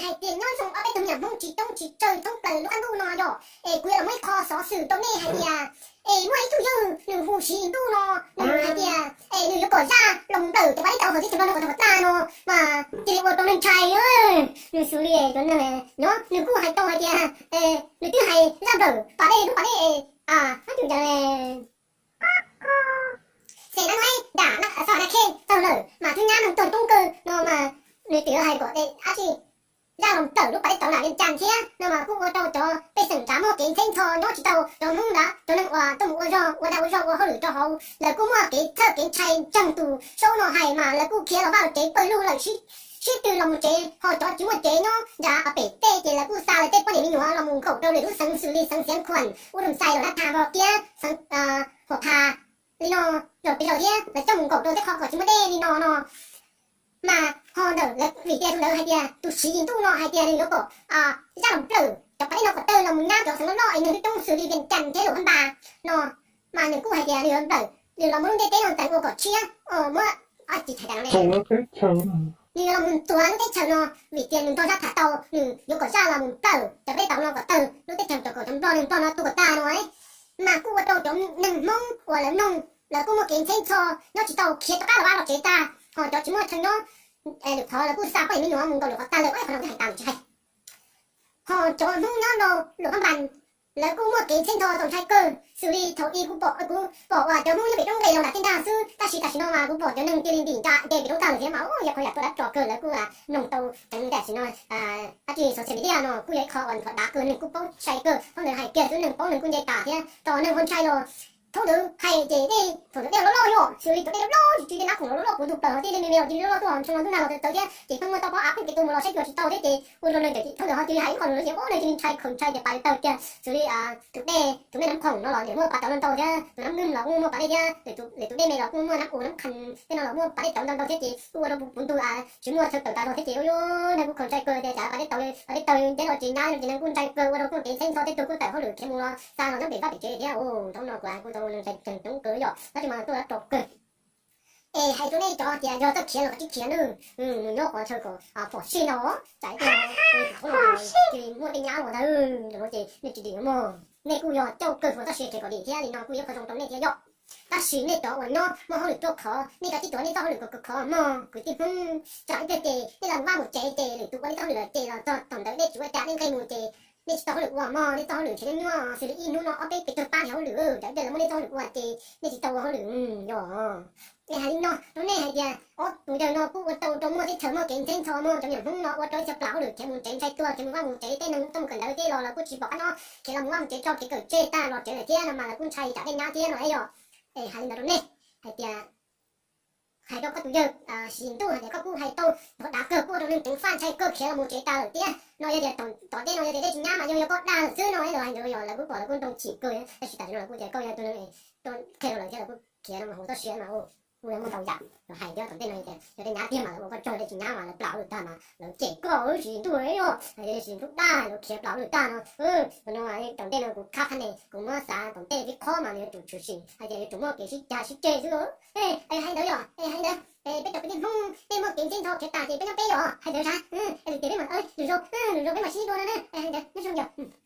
hais tias nyob zoo ob peb tug me nyuam Hmoob tsis coob tsis tsawg thoob plaws lub qab ntuj no yog, es kuv yuav los muab ib qho xov xwm rau nej hais tias, es muaj ib tug yawg nws hu Siv Ntuj no, nws hais tias es nws yuav kom zaj los mus nplawm cov pas dej tauv hauv teb chaws Nplog no kom tag no, mas cia li ua rau neeg ntshai. Nws xws li cov neeg nyob nws kuj hais tau hais tias nws twb hais zaj nplawm pas dej lub pas dej, ab, cas xeem dab muab dam xo na khe tawg lawm mas twb nyab neeg tuag coob kawg no mas nws twb hais kom dab tsi zaj los nplawm lub pas dej tauv nram Vias Cas thiab no mas kuj ua rau cov pej xeem nrad muaj kev ntxheb ntxho nyob tsis tau, cov Hmoob nrad cov neeg uas tuaj mus ua zog ua dag ua zog ua hauj lwm rau hauv lawv kuj muaj kev txhawj kev ntshai ntseeg tus saub no hais mas lawv kuj khiav los vaj los tsev pawg lug lawm sib tw los mus tsev, ho cov tsis muaj tsev nyob nrad pem tej ces lawv kuj xa lawv tej poj niam me nyuam los mus nkaum rau lwm lub xeev xws li xeev Xiav Khuam, Ub Dum Xais, Los Nab Thas, Npos Kiab, xeev Huam Phas li no, zaum pes zaum thiab lawv coj mus nkaum rau tej qhov kom tsis muaj dej li no no. Mas ho ntawm lawv vim tias tus ntawd hais tias tus Siv Ntuj no hais tias nws yuav kom zaj los nplawm cov pas dej no kom tawg los mus nyab cov xeev loj loj es neeg coob xws li Vias Cas thiab Luam Phab Npas no, mas nws kuj hais tias nws yuav nplawm, nws los muab lub ntiaj teb no teev ua kom tshiab, muab, tsis hais tas no ne, nws yuav los mus ntxuav lub teb chaws no vim tias nws nrog zaj tham tau, nws yuav kom zaj los mus nplawm cov pas dej tauv no kom tawg lub teb chaws, kom cov Nplog neeg Nplog no tuag kom tag no. Mas kuj ua rau cov neeg Hmoob uas lawv mloog lawv kuj muaj kev ntxheb ntxho nyob tsis tau, khiav rov qab los vaj los tsev tag, ho cov tsis muaj chaw nyob lwm qhov lawv kuj xa poj niam me nyuam mus nkaum lwm qhov tag lawm. Qhov no kuv hais tas tsis hais. Ho cov Hmoob nyob rau Luam Phab Npas lawv kuj muaj kev ntxheb ntxho txaus ntshai kawg, xws li thaum ub kuv pom, kuv pom uas cov Hmoob nyob pem roob nqes los nram tej nrag xwb, tab sis tam sim no mas kuv pom cov neeg cia li ntim nra de pem roob tag lawm thiab mas yog qhov yam tuaj dab tso kawg, lawv kuj mloog tau ceev tam sim no. Tab sis social media no kuj yog ib qho uas nthuav dav kawg, neeg kuj paub tshaj kawg, hos lawv hais kiag xwb neeg paub neeg kuj nce tas thiab, tos neeg ho ntshai los thaum ntawd hais ces dej, thaum ntawd dej loj loj yog xws li cov dej loj loj tsis tsis dej nab khoom los loj loj puv ntug plaws, ho tej dej me me los cia li loj loj tuaj, ntsoo los ntuj nag los txawv txawv thiab, ces pheej muaj toj pob av pheej kev tu mus los saib cuag tsis tau thiab, ces ua rau neeg thaum ntawd ho cia li hais ib qho lus no ces ua neeg cia li ntshai khaus ntshai tias pas tawg kiag, xws li tus dej, tus dej nab khoom no los nws muaj pas tawv los ntau thiab, tus nab nwm los kuj muaj pas dej thiab, lwm tus dej me los kuj muaj nab u nab khees tej no los muaj pas dej tawv ntau ntau thiab, ces kuj ua rau puv ntug av tsis muaj chaw tawm tas zog thiab, ces ua rau neeg kuj khaus ntshai kawg tias cas pas dej tawv, pas dej tawv ntau los tsis nyab, ces neeg kuj ntshai kawg, ua rau kuj kev ntxheb ntxho tej tug kuj tawm hauj lwm khiav mus los xa los nyob pem vaj pem tsev thiab. Thaum no kuv kuj tau neeg ntshai tseem coob kawg yom, tab sis mas tuaj dab tso kawg. Es hais rau nej cov tias yog txawj khiav los kav tsij khiav nawb, nws nyob qhov chaw kom phom sij no, tsam ib pliag thaum no cia li muaj tej nyab los ntawd no ces nej tsis dim mog. Nej kuj yog cauj kawg hluas tab sis kev kom dim thiab li no kuj yog qhov zoo rau nej thiab yom. Tab sis nej cov uas nyob muaj hauj lwm ruaj khov, nej kav tsij tuav nej txoj hauj lwm kom khov mog kwv tij Hmoob, tsam ib pliag ces nej los mus vaj mus tsev ces lwm tus ua nej txoj hauj lwm lawm ces los txog thaum ntawd nej tsis ua cas nej nqe mus ces nej tsis tau hauj lwm ua mog, nej txoj hauj lwm ntshe nyuaj nyuaj xws li ib hnub no ob peb pes tsawg pab hauj lwm, tsam ib pliag lawv muab nej txoj hauj lwm ua ces nej tsis tau ua hauj lwm yom. Es hais li no rau nej hais tias ob tus yawg no kuj ua rau rau muaj teb chaws muaj kev ntxheb ntxho mog, cov me nyuam Hmoob no ua rau txhia plam hauj lwm khiav mus tsev ntshai tuag, khiav mus vaj mus tsev, tej neeg tuaj mus kawm ntawv tej los lawv kuj tsis pom qab nyob, khiav los mus vaj mus tsev tso kev kawm tseg tag los tsev lawm thiab no mas lawv kuj ntshai tsam dej nyab thiab no yom. Es hais li ntawd rau nej hais tias, hais rau koj tus yawg Sis Ntuj hais tias koj kuj hais tau nthuav dav kawg, kuj ua rau neeg ceev faj ntshai kawg, khiav los mus tsev tas lawm thiab no. Yog tias tom ntej no yog tias dej tsis nyab mas yog koj dag xwb no, yog hais ntawd yog lawv kuj pom lawv kuj ntoo chim kawg, tab sis tam sim no lawv kuj tias koj yog tus neeg qhia rau lawv thiab lawv kuj khiav no mas hauv txoj sia mas kuj yog muaj ntau yam los hais thiab. Tom ntej no yog tias yog dej nyab tiag mas lawv ua koj tsaug, dej tsis nyab mas lawv plam hauj lwm tag mas lawv cem koj, Sis Ntuj, Sis Ntuj dag, lawv khiav plam hauj lwm tag no. Tom ntej no kuv khab phab ne kuv muab xav tom ntej ib qho mas nws yuav tsum tshwm sim hais tias yuav tsum muaj kev sib cav sib ceg xwb. Hais ntawd yom, hais ntawd, peb cov kwv tij Hmoob peb muaj kev ntxheb ntxho khiav tas ces peb nyob peb yom, hais ntawd sav, lwm tiam peb mam, lwm zaus, lwm zaus peb mam sib dua no na, hais ntawd nyob zoo yom.